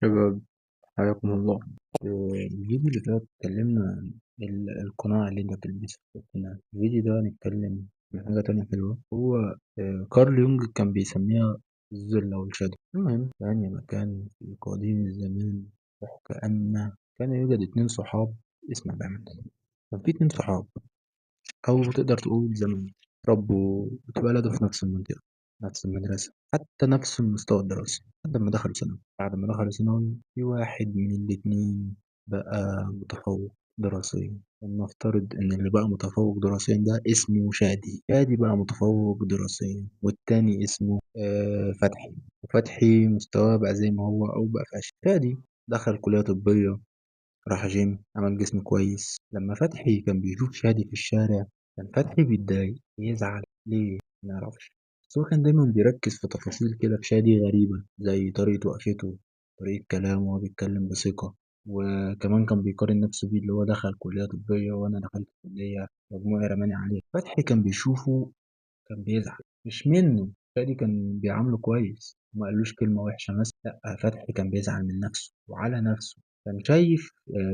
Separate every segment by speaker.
Speaker 1: شباب، حياكم الله. في الفيديو اللي فات اتكلمنا عن القناع اللي انت بتلبسه. في الفيديو ده هنتكلم عن حاجة تانية حلوة، هو كارل يونج كان بيسميها الظل أو ال shadow. المهم مكان في قديم الزمان، وكأن كان يوجد 2 صحاب. اسمع بقى مني، كان في 2 صحاب أو تقدر تقول زمان، ربوا واتولدوا في نفس المنطقة، نفس المدرسة، حتى نفس المستوى الدراسي، لحد ما دخلوا ثانوي. بعد ما دخلوا ثانوي في واحد من الاتنين بقى متفوق دراسيا. ولنفترض إن اللي بقى متفوق دراسيا ده اسمه شادي. شادي بقى متفوق دراسيا، والتاني اسمه فتحي. وفتحي مستواه بقى زي ما هو أو بقى فاشل. شادي دخل كلية طبية، راح جيم، عمل جسم كويس. لما فتحي كان بيشوف شادي في الشارع كان فتحي بيتضايق، بيزعل. ليه؟ ما نعرفش، بس هو كان دايما بيركز في تفاصيل كده في شادي غريبة، زي طريقة وقفته، طريقة كلامه وهو بيتكلم بثقة، وكمان كان بيقارن نفسه بيه، اللي هو دخل كلية طبية وأنا دخلت كلية مجموعي رماني عليه. فتحي كان بيشوفه كان بيزعل، مش منه، شادي كان بيعامله كويس وما قالوش كلمة وحشة مثلا، لأ فتحي كان بيزعل من نفسه وعلى نفسه. كان شايف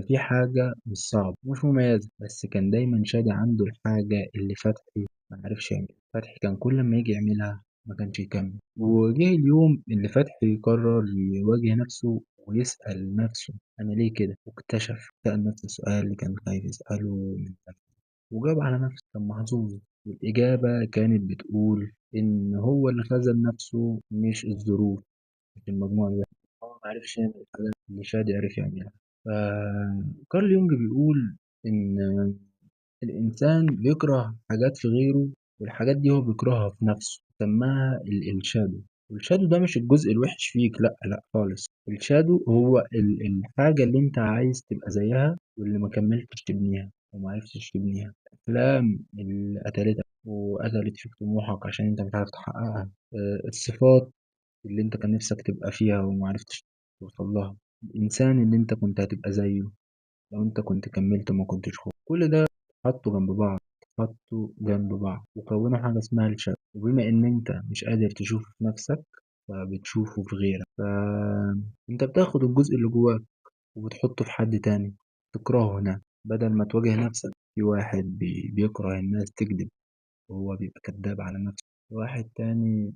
Speaker 1: في حاجة مش صعبة مش مميزة، بس كان دايما شادي عنده الحاجة اللي فتحي ما عرفش يعملها. فتحي كان كل ما يجي يعملها ما كانش يكمل. وجه اليوم اللي فتحي قرر يواجه نفسه ويسأل نفسه أنا ليه كده، واكتشف سأل نفسه السؤال اللي كان خايف يسأله من نفسه وجاوب على نفسه. كان محظوظ، والإجابة كانت بتقول إن هو اللي خذل نفسه، مش الظروف، مش المجموعة اللي هو ما عرفش يعمل الحاجة اللي شادي عرف يعملها. فكارل يونج بيقول إن الإنسان بيكره حاجات في غيره، والحاجات دي هو بيكرهها في نفسه، سماها ال shadow. وال shadow ده مش الجزء الوحش فيك، لا لا خالص. ال shadow هو الحاجة اللي انت عايز تبقى زيها واللي ما كملتش تبنيها وما عرفتش تبنيها. الأفلام اللي قتلتك وقتلت فيك طموحك عشان انت مش عارف تحققها، الصفات اللي انت كان نفسك تبقى فيها وما عرفتش توصل لها، الإنسان اللي انت كنت هتبقى زيه لو انت كنت كملت وما كنتش خفت. كل ده حطه جنب بعض، حطه جنب بعض وكونوا حاجة اسمها الشادو. وبما ان انت مش قادر تشوفه في نفسك فبتشوفه في غيرك، فانت بتاخد الجزء اللي جواك وبتحطه في حد تاني تكرهه هنا بدل ما تواجه نفسك. في واحد بيكره الناس تكذب وهو بيبقى كذاب على نفسه، واحد تاني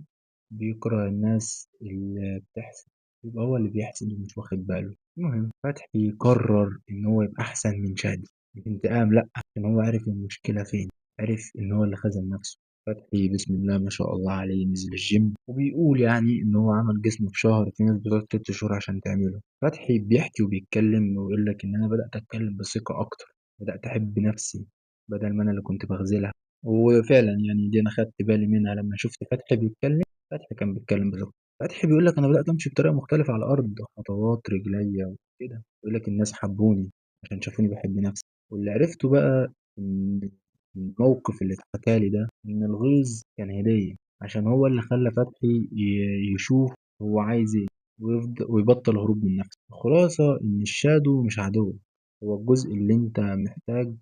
Speaker 1: بيكره الناس اللي بتحسد يبقى هو اللي بيحسد ومش واخد باله. المهم فتحي قرر ان هو يبقى احسن من شادي، مش انتقام لا، عشان هو عرف المشكلة فين، عرف ان هو اللي خذل نفسه. فتحي بسم الله ما شاء الله عليه نزل الجيم، وبيقول ان هو عمل جسمه في شهر، في ناس بتقعد 6 شهور عشان تعمله. فتحي بيحكي وبيتكلم ويقول لك ان انا بدأت اتكلم بثقة اكتر، بدأت احب نفسي بدل ما انا اللي كنت بغزلها. وفعلا دي انا خدت بالي منها لما شفت فتحي بيتكلم. فتحي كان بيتكلم بثقة. فتحي بيقول لك انا بدأت امشي بطريقة مختلفة على الارض، خطوات رجليا وكده. بيقول لك الناس حبوني عشان شافوني بحب نفسي. واللي عرفته بقى ان الموقف اللي اتحكى لي ده ان الغيظ كان هدية، عشان هو اللي خلى فتحي يشوف هو عايز ايه ويبطل هروب من نفسه. الخلاصة ان الشادو مش عدو، هو الجزء اللي انت محتاج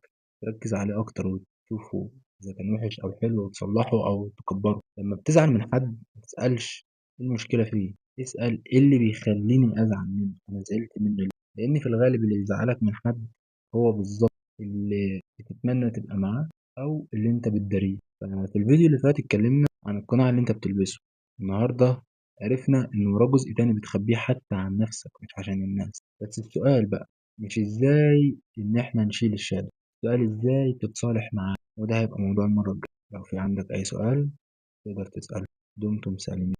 Speaker 1: تركز عليه اكتر وتشوفه اذا كان وحش او حلو وتصلحه او تكبره. لما بتزعل من حد ما تسألش ايه المشكلة فيه، اسأل ايه اللي بيخليني ازعل منه، انا زعلت منه ليه؟ لان في الغالب اللي بيزعلك من حد هو بالظبط اللي بتتمنى تبقى معاه او اللي انت بتداريه. ففي الفيديو اللي فات اتكلمنا عن القناع اللي انت بتلبسه، النهارده عرفنا ان وراه جزء تاني بتخبيه حتى عن نفسك مش عشان الناس. بس السؤال بقى مش ازاي ان احنا نشيل الشادو، السؤال ازاي تتصالح معاه، وده هيبقى موضوع المرة الجاية. لو في عندك اي سؤال تقدر تسأله. دمتم سالمين.